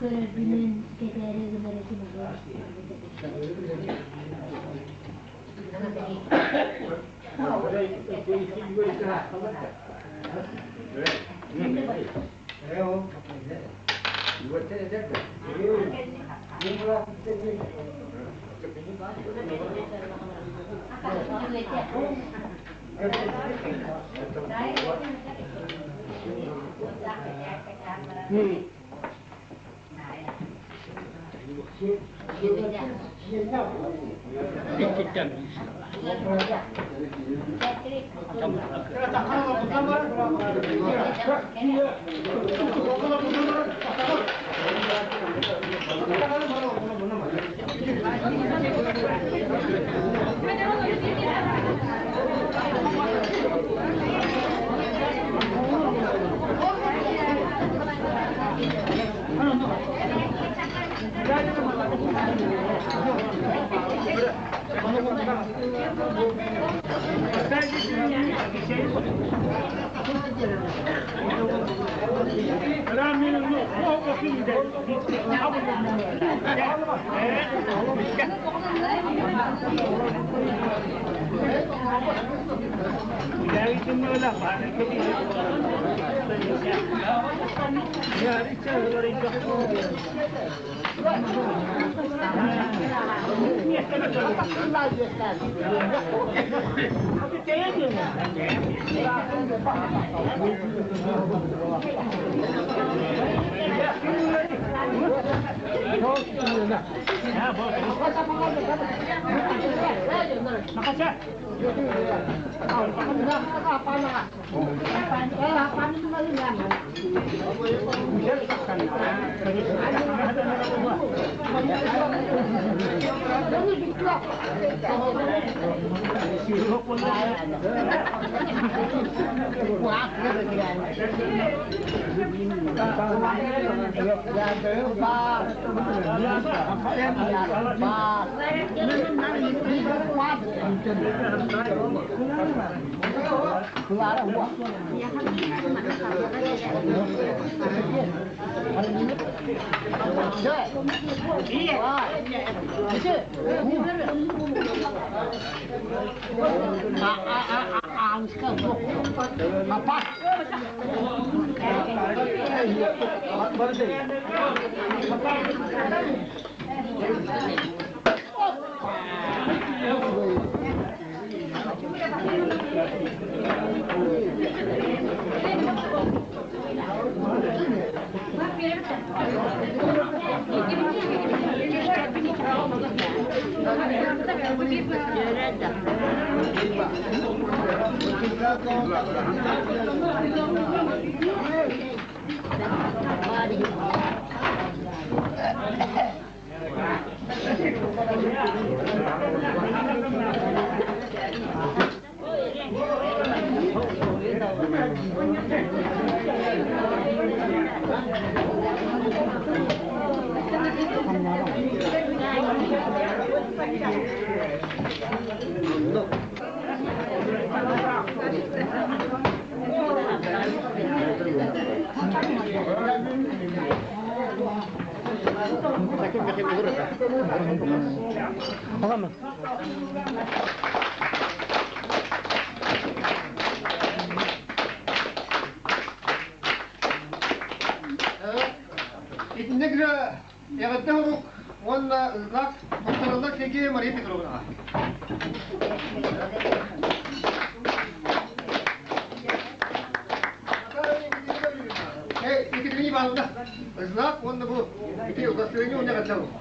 Көрөрбүнэн кэтээри гынар этим Итинник эҕэрдэ сурук уонна знак туттарыллар Сергея Мария Петровнаҕа. Екатерина Ивановна, знак уонна бу ити удостоверение уонна эҕэрдэ сурук.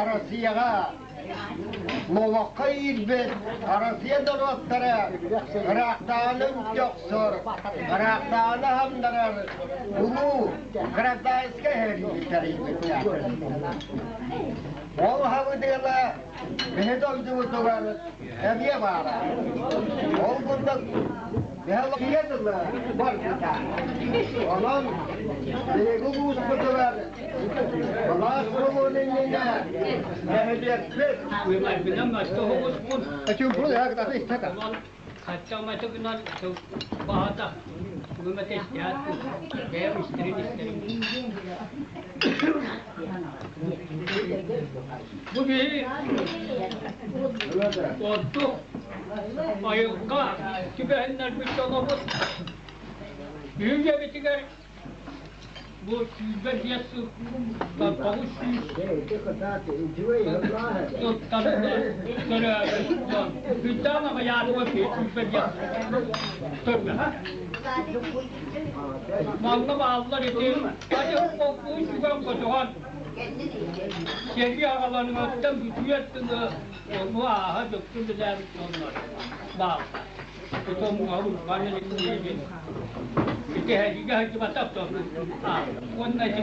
Россияға Молоххо иирбит Россия норуоттара ыраахтааҕыны үтүөхсөр, ыраахтааҕыны хамнарар улуу гражданскай сэрии тэрийбиттэр. Ол хабыдыала биһи дойдубутугар эмиэ баара. Ол курдук биһи дылы барбыта. Онон биһиги улууспутугар Былаас буолуон иннинэ нэһилиэкпит Бу биһи ордук айылҕа түбэһиннэрбит дьонобут. Биһиги дьиэбитигэр Бу 25 сыл 900 сылтан төрөөбүт дьон Күндээн аҕыйаатыга 25 сыл Манна бааллар ити холкуй сүгэн көтөҕөн сэрии аҕаларыттан бүтүөр дылы ону ааһа дьөктү үлэлээбит дьоннор бааллар. Ити сылдьыбатах уонна ити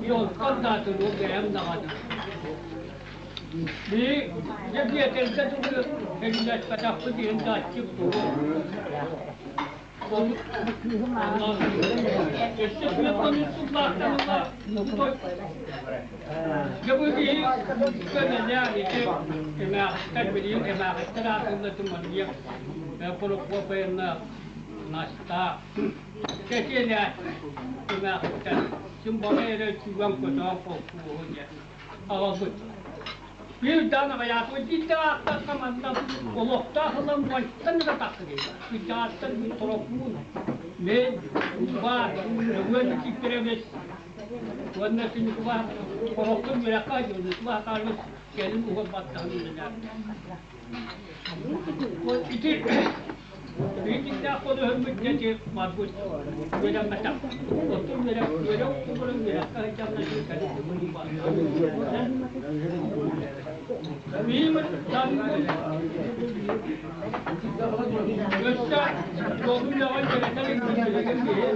Йолкон даатылуу бэйэм даҕаны. Би дьэ биэтэргэ дылы өйдөспөтөхпүт иһин да аччык буолуо. Өссө Дьэ бу киһи көнөлөөн ити эмээхиттэр билигин эмээхиттэр аатыллатын Мария Прокопьевна Настаа кэтиэлээн эмээхиттэр син баҕа эрэ сүгэн көтөҕөн холкуоһу дьэ аҕалбыт. Биир даан аҕыйаатыбыт биирдэ аахтахха манна олохтоох ылан уонтан да тахсыгыйда. Кырдьаҕастар торопуун, мен, баар, өгүөн киппирэбис уонна Ньукулаа орохтон үөрэххэ Ньукулаа хаалбыт кэлин уһун баттаһын үлэлээн. Ити Биһикиннээх ходуһуммут дьэти барбыт үөрэммэтэх. Оттон үөрэх үөрэх тугурун үөрэххэ сылдьаннар Өссө дьолун үөҕэн үөрэтэр билигин биһи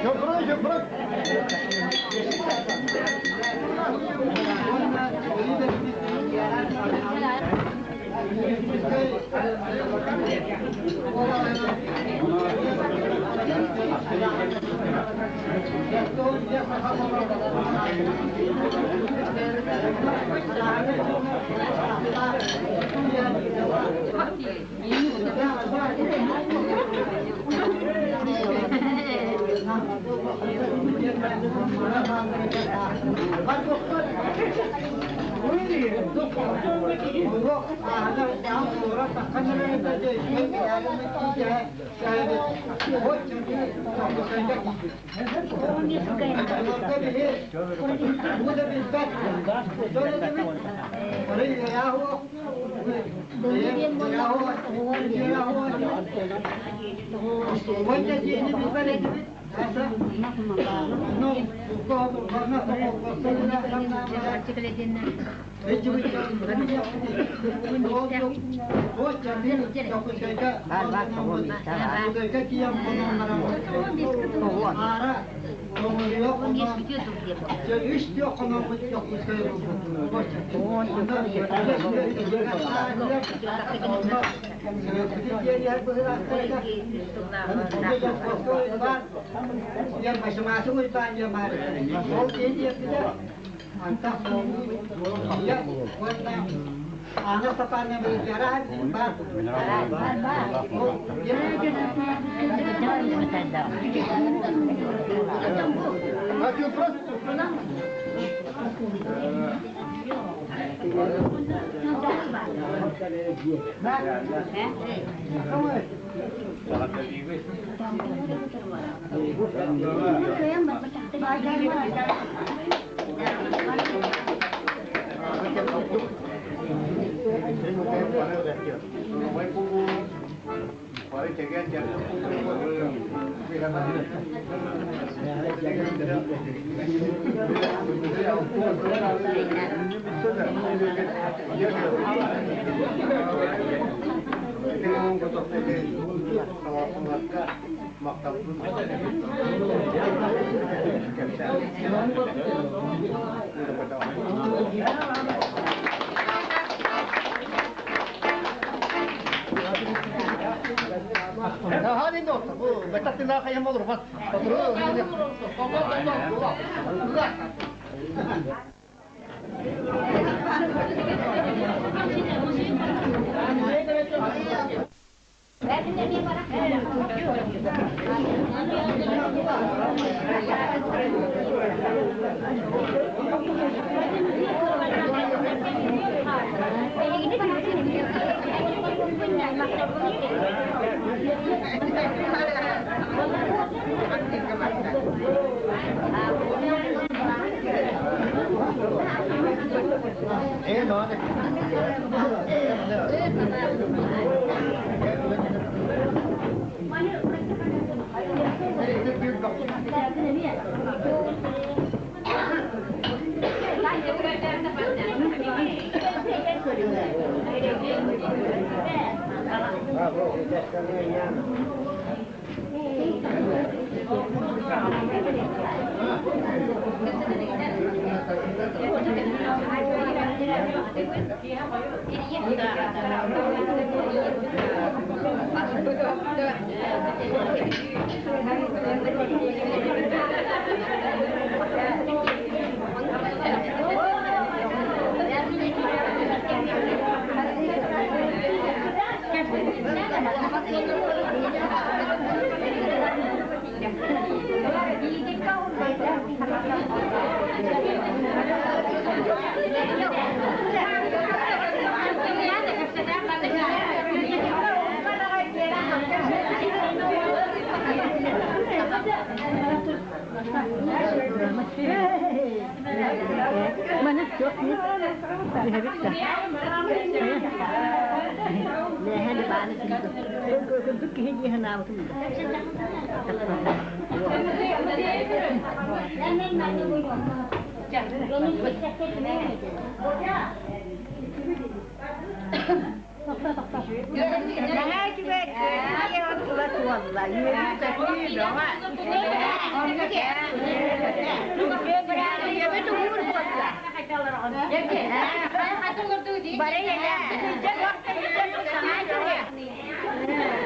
Köprü köprü.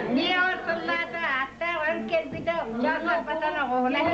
Не сыллаата атта он келбите учаасаппатан оҕоһунан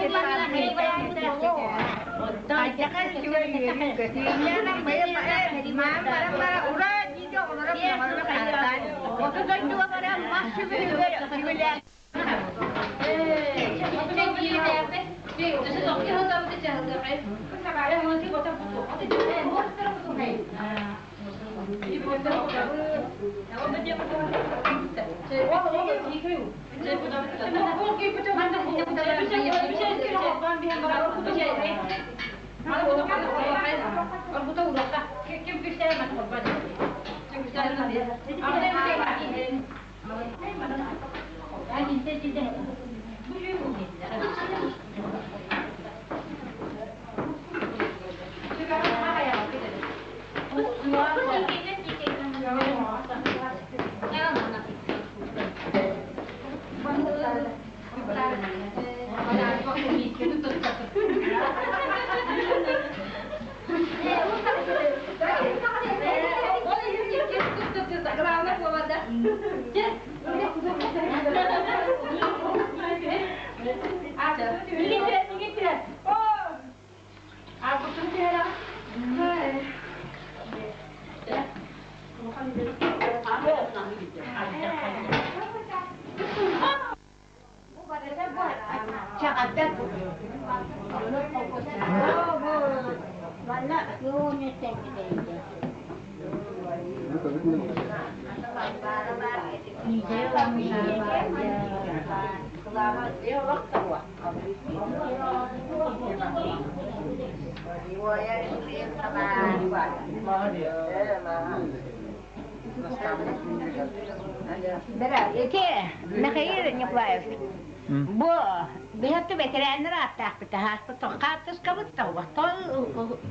Михаил Николаевич, бу биһэтти бэтэрээннэр ааттаахпыт таһааспыт хааттыскабыт тоҕо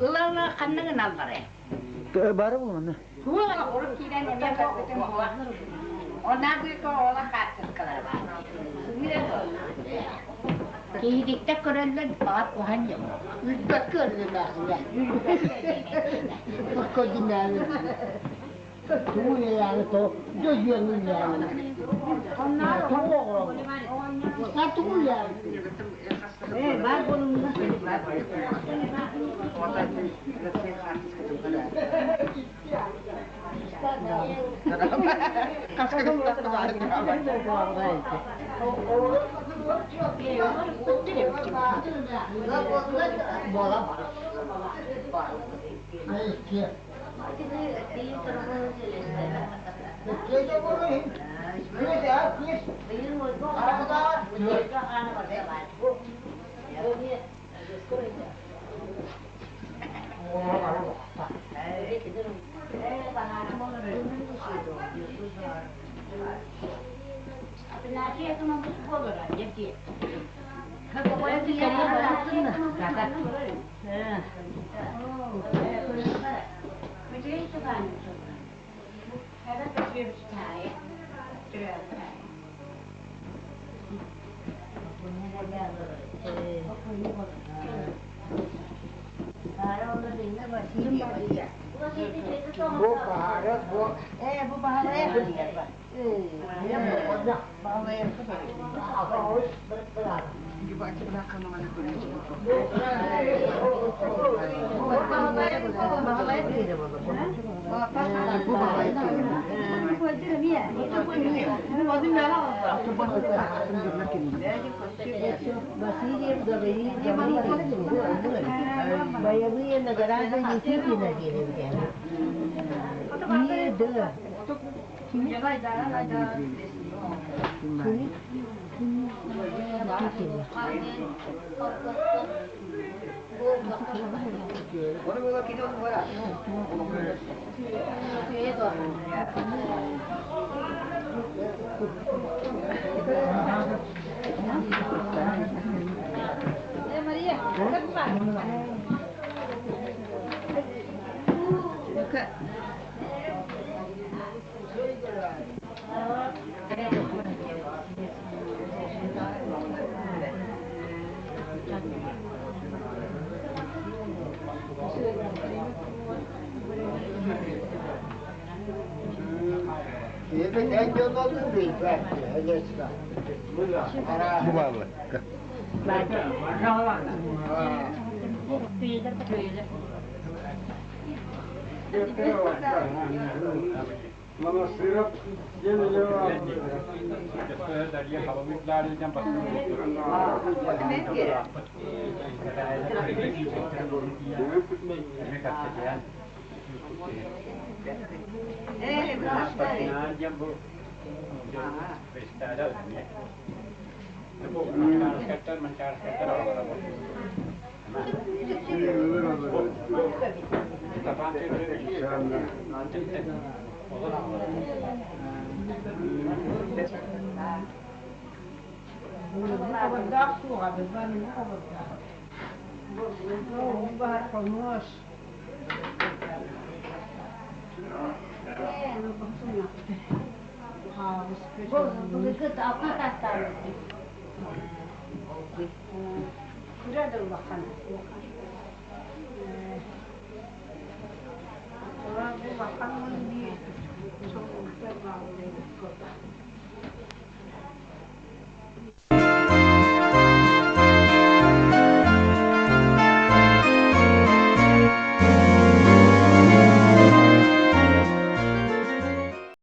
ылала ханныгын аллары Бары булманы. Урут киирэн эмиэ көрбүтүм Она быыка ола хааттыскалар бар. Киһидиктэ көрөллөр баҕар уһан дьон. Үрбэккэ көрдүмээхинэ. Көрдүмээхинэ. Тугу яаны то дьөйүөн яаны. Тугу оҕо. А тугу яаны. Э, бар болумна. Бу баһары бу Э, бу баһары. Васильев говорит, боевые награды действительно делали. И да. Бу бааллар.